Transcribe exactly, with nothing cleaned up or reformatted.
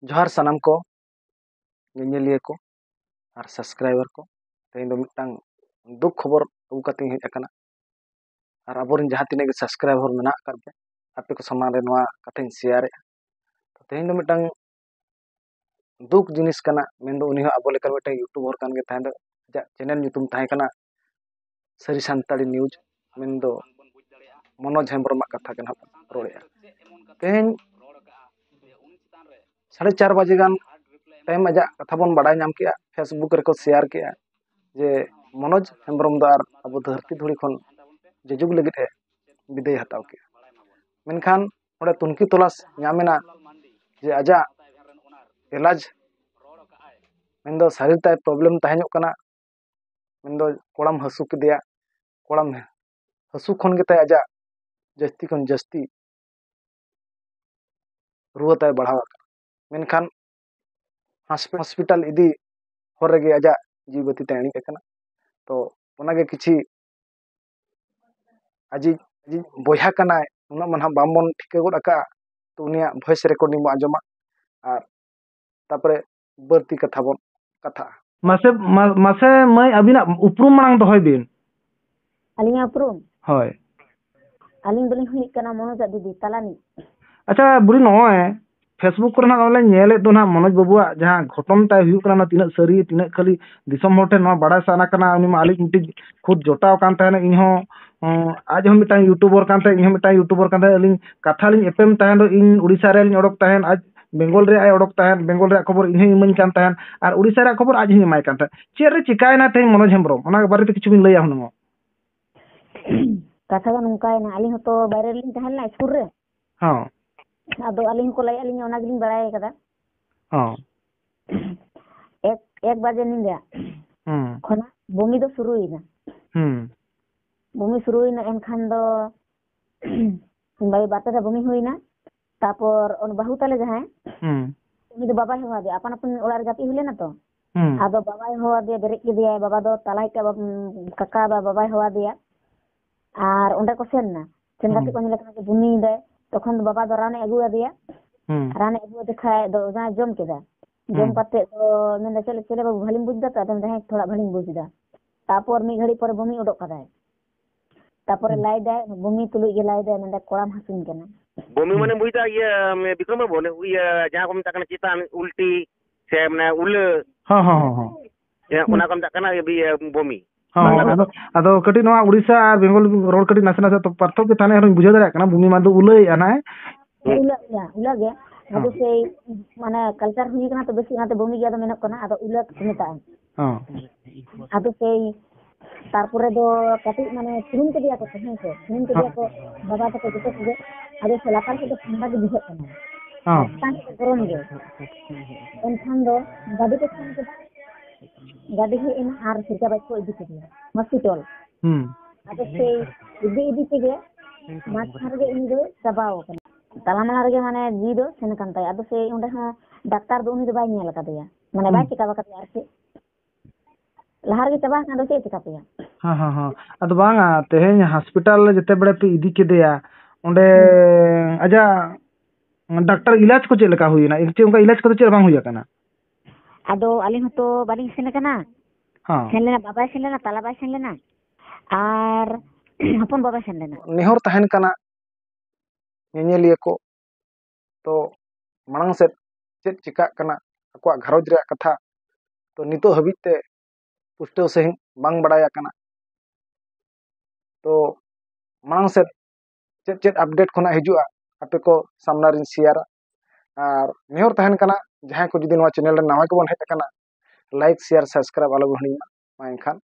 ᱡᱚᱦᱟᱨ ᱥᱟᱱᱟᱢ ᱠᱚ, ᱧᱮᱧᱮᱞᱤᱭᱟᱹ ᱠᱚ ᱟᱨ subscriber ᱠᱚ᱾ ᱛᱮᱦᱮᱧ ᱫᱚ ᱢᱤᱫᱴᱟᱝ ᱫᱩᱠ ᱠᱷᱚᱵᱚᱨ ᱟᱹᱜᱩ ᱠᱟᱛᱮᱧ ᱦᱮᱡ ᱟᱠᱟᱱᱟ᱾ ᱟᱨ ᱟᱵᱚᱨᱮᱱ ᱡᱟᱦᱟᱸ ᱛᱤᱱᱟᱹᱜ ᱜᱮ subscriber ᱢᱮᱱᱟᱜ ᱟᱠᱟᱫ ᱯᱮ, ᱟᱯᱮ ᱠᱚ ᱥᱟᱢᱟᱝ ᱨᱮ ᱱᱚᱣᱟ ᱠᱟᱛᱷᱟᱧ ᱥᱮᱭᱟᱨᱮᱜᱼᱟ᱾ ᱛᱚ, ᱛᱮᱦᱮᱧ ᱫᱚ ᱢᱤᱫᱴᱟᱝ ᱫᱩᱠ ᱡᱤᱱᱤᱥ ᱠᱟᱱᱟ᱾ ᱢᱮᱱᱫᱚ ᱩᱱᱤ ᱦᱚᱸ ᱟᱵᱚ ᱞᱮᱠᱟ ᱢᱤᱫᱴᱟᱝ YouTuber ᱠᱟᱱ ᱜᱮ ᱛᱟᱦᱮᱸ ᱫᱚ, ᱟᱡᱟᱜ channel ᱧᱩᱛᱩᱢ ᱛᱟᱦᱮᱸ ᱠᱟᱱᱟ ᱥᱟᱹᱨᱤ ᱥᱟᱱᱛᱟᱲᱤ news, ᱢᱮᱱᱫᱚ ᱢᱚᱱᱳᱡᱽ ᱦᱮᱢᱵᱨᱚᱢᱟᱜ ᱠᱟᱛᱷᱟ ᱜᱮ ᱱᱟᱦᱟᱜ ᱵᱚᱱ ᱨᱚᱲᱮᱜᱼᱟ᱾ ᱛᱮᱦᱮᱧ ᱥᱟᱲᱮ ᱪᱟᱨ ᱵᱟᱡᱮ ᱜᱟᱱ time ᱟᱡᱟᱜ ᱠᱟᱛᱷᱟ ᱵᱚᱱ ᱵᱟᱲᱟᱭ ᱧᱟᱢ ᱠᱮᱜᱼᱟ, Facebook ᱨᱮᱠᱚ share ᱠᱮᱜᱼᱟ ᱡᱮ ᱢᱚᱱᱳᱡᱽ ᱦᱮᱢᱵᱨᱚᱢ ᱫᱚ ᱟᱨ ᱟᱵᱚ ᱫᱷᱟᱹᱨᱛᱤ ᱫᱷᱩᱲᱤ ᱠᱷᱚᱱ ᱡᱩᱡᱩᱜ ᱞᱟᱹᱜᱤᱫ ᱮ ᱵᱤᱫᱟᱹᱭ ᱦᱟᱛᱟᱣ ᱠᱮᱜᱼᱟ᱾ ᱢᱮᱱᱠᱷᱟᱱ ᱚᱸᱰᱮ ᱛᱩᱱᱠᱷᱤ ᱛᱚᱞᱟᱥ ᱧᱟᱢ ᱮᱱᱟ ᱡᱮ ᱟᱡᱟᱜ ᱮᱞᱟᱡᱽ, ᱢᱮᱱᱫᱚ ᱥᱟᱨᱤᱨ ᱛᱟᱭ problem ᱛᱟᱦᱮᱸ ᱧᱚᱜ ᱠᱟᱱᱟ, ᱢᱮᱱᱫᱚ ᱠᱚᱲᱟᱢ ᱦᱟᱹᱥᱩ ᱠᱮᱫᱮᱭᱟ, ᱠᱚᱲᱟᱢ ᱦᱟᱹᱥᱩ ᱠᱷᱚᱱ ᱜᱮ ᱛᱟᱭ ᱟᱡᱟᱜ ᱡᱟᱹᱥᱛᱤ ᱠᱷᱚᱱ ᱡᱟᱹᱥᱛᱤ ᱨᱩᱣᱟᱹ ᱛᱟᱭ ᱵᱟᱲᱦᱟᱣ ᱟᱠᱟᱱᱟ᱾ ᱢᱮᱱᱠᱷᱟᱱ ᱦᱟᱥᱯ-, hospital ᱤᱫᱤ ᱦᱚᱨ ᱨᱮᱜᱮ ᱟᱡᱟᱜ ᱡᱤᱣᱤ ᱵᱟᱹᱛᱤ ᱛᱟᱭ ᱮᱱᱮᱡ ᱟᱠᱟᱱᱟ᱾ ᱛᱚ ᱚᱱᱟᱜᱮ ᱠᱤᱪᱷᱤ ᱟᱡᱤᱡ, ᱟᱡᱤᱡ ᱵᱚᱭᱦᱟ ᱠᱟᱱᱟᱭ, ᱩᱱᱟᱹᱜ ᱢᱟ ᱱᱟᱦᱟᱜ ᱵᱟᱝᱵᱚᱱ ᱴᱷᱤᱠᱟᱹ ᱜᱚᱫ ᱟᱠᱟᱫᱼᱟ᱾ ᱛᱚ ᱩᱱᱤᱭᱟᱜ voice recording ᱵᱚᱱ ᱟᱸᱡᱚᱢᱟ ᱟᱨ ᱛᱟᱯᱚᱨᱮ ᱵᱟᱹᱲᱛᱤ ᱠᱟᱛᱷᱟ ᱵᱚᱱ ᱠᱟᱛᱷᱟᱜᱼᱟ᱾ ᱢᱟᱥᱮ, ᱢᱟ-, ᱢᱟᱥᱮ ᱢᱟᱹᱭ, ᱟᱹᱵᱤᱱᱟᱜ ᱩᱯᱨᱩᱢ ᱢᱟᱲᱟᱝ ᱫᱚᱦᱚᱭ ᱵᱤᱱ᱾ ᱟᱹᱞᱤᱧᱟᱜ ᱩᱯᱨᱩᱢ? ᱦᱳᱭ᱾ ᱟᱹᱞᱤᱧ ᱫᱚᱞᱤᱧ ᱦᱩᱭᱩᱜ ᱠᱟᱱᱟ ᱢᱚᱱᱳᱡᱽ ᱟᱜ ᱫᱤᱫᱤ, ᱛᱟᱞᱟᱱᱤᱡ᱾ ᱟᱪᱪᱷᱟ ᱵᱩᱰᱷᱤ, ᱱᱚᱜᱼᱚᱭ Facebook ᱠᱚᱨᱮ ᱱᱟᱜ ᱱᱚᱜᱼᱚᱭ ᱞᱮ ᱧᱮᱞᱮᱫ ᱫᱚ ᱱᱟᱜ ᱢᱚᱱᱳᱡᱽ ᱵᱟᱹᱵᱩᱣᱟᱜ ᱡᱟᱦᱟᱸ ᱜᱷᱚᱴᱚᱱ ᱛᱟᱭ ᱦᱩᱭᱩᱜ ᱠᱟᱱᱟ, ᱚᱱᱟ ᱛᱤᱱᱟᱹᱜ ᱥᱟᱹᱨᱤ ᱛᱤᱱᱟᱹᱜ ᱠᱷᱟᱹᱞᱤ ᱫᱤᱥᱚᱢ ᱦᱚᱲ ᱴᱷᱮᱱ ᱱᱚᱣᱟ ᱵᱟᱲᱟᱭ ᱥᱟᱱᱟ ᱠᱟᱱᱟ᱾ ᱩᱱᱤ ᱢᱟ ᱟᱹᱞᱤᱧ ᱢᱤᱫᱴᱤᱡ ᱠᱷᱩᱫ ᱡᱚᱴᱟᱣ ᱠᱟᱱ ᱛᱟᱦᱮᱱᱟ, ᱤᱧ ᱦᱚᱸ, ᱩᱸ, ᱟᱡ ᱦᱚᱸ ᱢᱤᱫᱴᱟᱝ YouTuber ᱠᱟᱱ ᱛᱟᱦᱮᱸᱫ, ᱤᱧ ᱦᱚᱸ ᱢᱤᱫᱴᱟᱝ YouTuber ᱠᱟᱱ ᱛᱟᱦᱮᱸᱫ᱾ ᱟᱹᱞᱤᱧ ᱠᱟᱛᱷᱟ ᱞᱤᱧ ᱮᱯᱮᱢ ᱛᱟᱦᱮᱸᱫ, ᱤᱧ ᱩᱲᱤᱥᱥᱟ ᱨᱮᱞᱤᱧ ᱚᱰᱚᱠ ᱛᱟᱦᱮᱸᱫ, ᱟᱡ ᱵᱮᱝᱜᱚᱞ ᱨᱮᱭᱟᱜ ᱮ ᱚᱰᱚᱠ ᱛᱟᱦᱮᱸᱫ, ᱵᱮᱝᱜᱚᱞ ᱨᱮᱭᱟᱜ ᱠᱷᱚᱵᱚᱨ ᱤᱧ ᱦᱚᱸᱧ ᱮᱢᱟᱹᱧ ᱠᱟᱱ ᱛᱟᱦᱮᱸᱫ, ᱟᱨ ᱩᱲᱤᱥᱥᱟ ᱨᱮᱭᱟᱜ ᱠᱷᱚᱵᱚᱨ ᱟᱡ ᱦᱚᱸᱧ ᱮᱢᱟᱭ ᱠᱟᱱ ᱛᱟᱦᱮᱸᱫ᱾ ᱪᱮᱫ ᱨᱮ ᱪᱤᱠᱟᱭᱮᱱᱟ ᱛᱮᱦᱮᱧ ᱢᱚᱱᱳᱡᱽ ᱦᱮᱢᱵᱨᱚᱢ, ᱚᱱᱟ ᱵᱟᱨᱮᱛᱮ ᱠᱤᱪᱷᱩ ᱵᱤᱱ ᱞᱟᱹᱭᱟ ᱦᱩᱱᱟᱹᱝ? ᱠᱟᱛᱷᱟ ᱫᱚ ᱱᱚᱝᱠᱟᱭᱮᱱᱟ, ᱟᱹᱞᱤᱧ ᱦᱚᱸᱛᱚ ᱵᱟᱭᱨᱮ ᱨᱮᱞᱤᱧ ᱛᱟᱦᱮᱸ ᱞᱮᱱᱟ ᱥᱠᱩᱞ ᱨᱮ᱾ ᱦᱚᱸ᱾ ᱟᱫᱚ ᱟᱹᱞᱤᱧ ᱦᱚᱸᱠᱚ ᱞᱟᱹᱭᱟᱫ ᱞᱤᱧᱟ, ᱚᱱᱟ ᱜᱮᱞᱤᱧ ᱵᱟᱲᱟᱭ ᱠᱟᱫᱟ᱾ ᱦᱚᱸ᱾ ᱮᱠ, ᱮᱠ ᱵᱟᱡᱮ ᱧᱤᱫᱟᱹ ᱦᱩᱸ᱾ ᱠᱷᱚᱱᱟᱜ ᱵᱚᱢᱤ ᱫᱚ ᱥᱩᱨᱩᱭᱮᱱᱟ᱾ ᱦᱩᱸ᱾ ᱵᱚᱢᱤ ᱥᱩᱨᱩᱭᱮᱱᱟ, ᱮᱱᱠᱷᱟᱱ ᱫᱚ ᱵᱟᱨ ᱯᱮ ᱫᱷᱟᱣ ᱵᱚᱢᱤ ᱦᱩᱭᱱᱟ᱾ ᱛᱟᱯᱚᱨ ᱩᱱᱤ ᱵᱟᱹᱦᱩ ᱛᱟᱞᱮ ᱡᱟᱦᱟᱸᱭ, ᱦᱩᱸ᱾ ᱩᱱᱤ ᱫᱚ ᱵᱟᱵᱟᱭ ᱦᱚᱦᱚ ᱟᱫᱮᱭᱟ, ᱟᱯᱟᱱ ᱟᱹᱯᱤᱱ ᱚᱲᱟᱜ ᱨᱮ ᱡᱟᱹᱯᱤᱫ ᱦᱩᱭ ᱞᱮᱱᱟ ᱛᱚ᱾ ᱦᱩᱸ᱾ ᱟᱫᱚ ᱵᱟᱵᱟᱭ ᱦᱚᱦᱚ ᱟᱫᱮᱭᱟ, ᱵᱮᱨᱮᱫ ᱠᱮᱫᱮᱭᱟᱭ, ᱵᱟᱵᱟ ᱫᱚ ᱛᱟᱞᱟᱭ ᱠᱟᱜ, ᱵᱟᱵ-, ᱠᱟᱠᱟ ᱵᱟ-, ᱵᱟᱵᱟᱭ ᱦᱚᱦᱚ ᱟᱫᱮᱭᱟ᱾ ᱟᱨ ᱚᱸᱰᱮ ᱠᱚ ᱥᱮᱱ ᱮᱱᱟ, ᱥᱮᱱ ᱠᱟᱛᱮ ᱦᱩᱸ᱾ ᱠᱚ ᱧᱮᱞᱮ ᱠᱟᱱᱟ ᱡᱮ ᱵᱩᱢᱤᱭᱮᱫᱟᱭ᱾ ᱛᱚᱠᱷᱚᱱ ᱫᱚ ᱵᱟᱵᱟ ᱫᱚ ᱨᱟᱱᱮ ᱟᱹᱜᱩ ᱟᱫᱮᱭᱟ᱾ ᱦᱩᱸ᱾ ᱨᱟᱱᱮ ᱟᱹᱜᱩ ᱟᱫᱮ ᱠᱷᱟᱡ ᱫᱚ ᱚᱱᱟ ᱡᱚᱢ ᱠᱮᱫᱟ᱾ ᱡᱚᱢ ᱦᱩᱸ᱾ ᱠᱟᱛᱮ ᱫᱚ ᱢᱮᱱᱫᱟ, "ᱪᱮᱫ, ᱪᱮᱫ ᱵᱟᱹᱵᱩ, ᱵᱷᱟᱞᱤᱢ ᱵᱩᱡ ᱫᱟ ᱛᱚ?" ᱟᱫᱚ ᱢᱮᱱᱫᱟ, "ᱦᱮᱸ, ᱛᱷᱚᱲᱟ ᱵᱷᱟᱞᱤᱧ ᱵᱩᱡ ᱫᱟ᱾" ᱛᱟᱯᱚᱨ ᱢᱤᱫ ᱜᱷᱟᱹᱲᱤᱡ ᱯᱚᱨᱮ ᱵᱚᱢᱤ ᱩᱰᱩᱠ ᱠᱟᱫᱟᱭ᱾ ᱛᱟᱯᱚᱨᱮ ᱦᱩᱸ᱾ ᱞᱟᱭ ᱫᱟᱭ, ᱵᱚᱢᱤ ᱛᱩᱞᱩᱡ ᱜᱮ ᱞᱟᱭ ᱫᱟᱭ, ᱢᱮᱱᱫᱟ, "ᱠᱚᱲᱟᱢ ᱦᱟᱹᱥᱩᱧ ᱠᱟᱱᱟ᱾" ᱵᱚᱢᱤ ᱦᱩᱸ᱾ ᱢᱟᱱᱮᱢ ᱵᱩᱡ ᱫᱟ, ᱤᱭᱟᱹ, ᱢᱮ-, ᱵᱤᱠᱨᱚᱢ ᱵᱟᱹᱵᱩ, ᱚᱱᱮ ᱤᱭᱟᱹ, ᱡᱟᱦᱟᱸ ᱠᱚ ᱢᱮᱛᱟᱜ ᱠᱟᱱᱟ ᱪᱮᱛᱟᱱ ᱩᱞᱴᱤ, ᱥᱮ ᱢᱟᱱᱮ ᱩᱞᱟᱹ᱾ ᱦᱚᱸ, ᱦᱚᱸ, ᱦᱚᱸ, ᱦᱚᱸ᱾ ᱦᱮᱸ, ᱦᱩᱸ᱾ ᱚᱱᱟ ᱠᱚ ᱢᱮᱛᱟᱜ ᱠᱟᱱᱟ, ᱤᱭᱟᱹ, ᱵᱚᱢᱤ᱾ ᱦᱚᱸ, ᱵᱟᱝᱞᱟ ᱦᱚᱸ, ᱛᱮᱫᱚ᱾ ᱟᱫᱚ, ᱟᱫᱚ ᱠᱟᱹᱴᱤᱡ ᱱᱚᱣᱟ ᱩᱲᱤᱥᱥᱟ ᱟᱨ ᱵᱮᱝᱜᱚᱞ ᱨᱚᱲ ᱠᱟᱹᱴᱤᱡ ᱱᱟᱥᱮ ᱱᱟᱥᱮ ᱛᱚ ᱯᱟᱨᱛᱷᱚᱠᱠᱚ ᱛᱟᱦᱮᱱ ᱨᱮᱦᱚᱸᱧ ᱵᱩᱡᱷᱟᱹᱣ ᱫᱟᱲᱮᱭᱟᱜ ᱠᱟᱱᱟ, ᱵᱚᱢᱤ ᱢᱟᱱ ᱫᱚ ᱩᱞᱟᱹᱭᱮᱫᱼᱟ ᱱᱟᱦᱟᱜ᱾ ᱦᱩᱸ᱾ ᱩᱞᱟᱹ, ᱩᱞᱟᱹ, ᱩᱞᱟᱹ ᱜᱮ᱾ ᱟᱫᱚ ᱦᱚᱸ᱾ ᱥᱮᱭ, ᱢᱟᱱᱮ, culture ᱦᱩᱭ ᱠᱟᱱᱟ ᱛᱚ ᱵᱮᱥᱤ, ᱚᱱᱟᱛᱮ ᱵᱚᱢᱤ ᱜᱮ ᱟᱫᱚ ᱢᱮᱱᱚᱜ ᱠᱟᱱᱟ, ᱟᱫᱚ ᱩᱞᱟᱹ ᱠᱚ ᱢᱮᱛᱟᱜᱼᱟ᱾ ᱦᱚᱸ᱾ ᱟᱫᱚ ᱥᱮᱭ, ᱛᱟᱨᱯᱚᱨᱮ ᱫᱚ ᱠᱟᱹᱴᱤᱡ, ᱢᱟᱱᱮ, ᱥᱩᱱᱩᱢ ᱠᱮᱫᱮᱭᱟ ᱠᱚ ᱛᱚ, ᱦᱮᱸ ᱥᱮ? ᱥᱩᱱᱩᱢ ᱠᱮᱫᱮᱭᱟ ᱦᱚᱸ᱾ ᱠᱚ ᱵᱟᱵᱟ ᱛᱟᱠᱚ ᱡᱚᱛᱚ ᱠᱚᱜᱮ᱾ ᱟᱫᱚ ᱥᱮ ᱞᱟᱛᱟᱨ ᱥᱮᱫ ᱫᱚ ᱴᱷᱟᱱᱰᱟ ᱜᱮ ᱵᱩᱡᱷᱟᱹᱜ ᱠᱟᱱᱟ᱾ ᱦᱚᱸ᱾ ᱪᱮᱛᱟᱱ ᱥᱮᱫ ᱫᱚ ᱜᱚᱨᱚᱢ ᱜᱮ᱾ ᱮᱱᱠᱷᱟᱱ ᱫᱚ ᱜᱟᱹᱰᱤ ᱠᱚ ᱯᱷᱳᱱ ᱠᱮᱫᱟ, ᱜᱟᱹᱰᱤ ᱦᱮᱡ ᱮᱱᱟ ᱟᱨ ᱥᱤᱨᱡᱟ ᱵᱟᱡᱽ ᱠᱚ ᱤᱫᱤ ᱠᱮᱫᱮᱭᱟ hospital᱾ ᱦᱩᱸ᱾ ᱟᱫᱚ ᱥᱮᱭ ᱤᱫᱤ ᱤᱫᱤ ᱛᱮᱜᱮ ᱢᱟᱡᱷ ᱨᱮᱜᱮ ᱩᱱᱤ ᱫᱚ ᱪᱟᱵᱟᱣ ᱟᱠᱟᱱᱟ᱾ ᱛᱟᱞᱟ ᱢᱟᱞᱟ ᱨᱮᱜᱮ, ᱢᱟᱱᱮ, ᱡᱤᱣᱤ ᱫᱚ ᱥᱮᱱ ᱟᱠᱟᱱ ᱛᱟᱭᱟ᱾ ᱟᱫᱚ ᱥᱮᱭ ᱚᱸᱰᱮ ᱦᱚᱸ ᱰᱟᱠᱛᱟᱨ ᱫᱚ ᱩᱱᱤ ᱫᱚ ᱵᱟᱭ ᱧᱮᱞ ᱟᱠᱟᱫᱮᱭᱟ, ᱢᱟᱱᱮ, ᱵᱟᱭ ᱦᱩᱸ᱾ ᱪᱮᱠᱟᱯ ᱟᱠᱟᱫᱮᱭᱟ ᱟᱨ ᱪᱮᱫ᱾ ᱞᱟᱦᱟ ᱨᱮᱜᱮ ᱪᱟᱵᱟ ᱟᱠᱟᱱᱟ, ᱟᱫᱚ ᱪᱮᱫ ᱮ ᱪᱮᱠᱟᱯᱮᱭᱟ? ᱦᱮᱸ, ᱦᱮᱸ, ᱦᱮᱸ᱾ ᱟᱫᱚ ᱵᱟᱝᱟ, ᱛᱮᱦᱮᱧ hospital ᱡᱮᱛᱮ ᱵᱮᱲᱟ ᱯᱮ ᱤᱫᱤ ᱠᱮᱫᱮᱭᱟ, ᱚᱸᱰᱮ ᱦᱩᱸ᱾ ᱟᱡᱟᱜ ᱰᱟᱠᱛᱟᱨ ᱤᱞᱟᱡᱽ ᱠᱚ ᱪᱮᱫ ᱞᱮᱠᱟ ᱦᱩᱭᱮᱱᱟ? ᱪᱮᱫ ᱚᱱᱠᱟ ᱤᱞᱟᱡᱽ ᱠᱚᱫᱚ ᱪᱮᱫ ᱵᱟᱝ ᱦᱩᱭ ᱟᱠᱟᱱᱟ? ᱟᱫᱚ ᱟᱹᱞᱤᱧ ᱦᱚᱸᱛᱚ ᱵᱟᱹᱞᱤᱧ ᱥᱮᱱ ᱟᱠᱟᱱᱟ᱾ ᱦᱮᱸ᱾ ᱥᱮᱱ ᱞᱮᱱᱟ, ᱵᱟᱵᱟᱭ ᱥᱮᱱ ᱞᱮᱱᱟ, ᱛᱟᱞᱟ ᱵᱟᱭ ᱥᱮᱱ ᱞᱮᱱᱟ, ᱟᱨ ᱦᱚᱯᱚᱱ ᱵᱟᱵᱟᱭ ᱥᱮᱱ ᱞᱮᱱᱟ᱾ ᱱᱮᱦᱚᱨ ᱛᱟᱦᱮᱱ ᱠᱟᱱᱟ ᱧᱮᱧᱮᱞᱤᱭᱟᱹ ᱠᱚ, ᱛᱚ ᱢᱟᱲᱟᱝ ᱥᱮᱫ ᱪᱮᱫ ᱪᱤᱠᱟᱹᱜ ᱠᱟᱱᱟ, ᱟᱠᱚᱣᱟᱜ ᱜᱷᱟᱨᱚᱸᱡᱽ ᱨᱮᱭᱟᱜ ᱠᱟᱛᱷᱟ ᱛᱚ ᱱᱤᱛᱚᱜ ᱦᱟᱹᱵᱤᱡ ᱛᱮ ᱯᱩᱥᱴᱟᱹᱣ ᱥᱟᱺᱦᱤᱡ ᱵᱟᱝ ᱵᱟᱲᱟᱭ ᱟᱠᱟᱱᱟ᱾ ᱛᱚ ᱢᱟᱲᱟᱝ ᱥᱮᱫ ᱪᱮᱫ ᱪᱮᱫ update ᱠᱷᱚᱱᱟᱜ ᱦᱤᱡᱩᱜᱼᱟ, ᱟᱯᱮ ᱠᱚ ᱥᱟᱢᱱᱟ ᱨᱤᱧ ᱥᱮᱭᱟᱨᱟ᱾ ᱟᱨ ᱱᱮᱦᱚᱨ ᱛᱟᱦᱮᱱ ᱠᱟᱱᱟ, ᱡᱟᱦᱟᱸᱭ ᱠᱚ ᱡᱩᱫᱤ ᱱᱚᱣᱟ channel ᱨᱮ ᱱᱟᱣᱟ ᱜᱮᱵᱚᱱ ᱦᱮᱡ ᱟᱠᱟᱱᱟ, like, share, subscribe ᱟᱞᱚ ᱵᱚᱱ ᱦᱤᱲᱤᱧ ᱢᱟ᱾ ᱢᱟ ᱮᱱᱠᱷᱟᱱ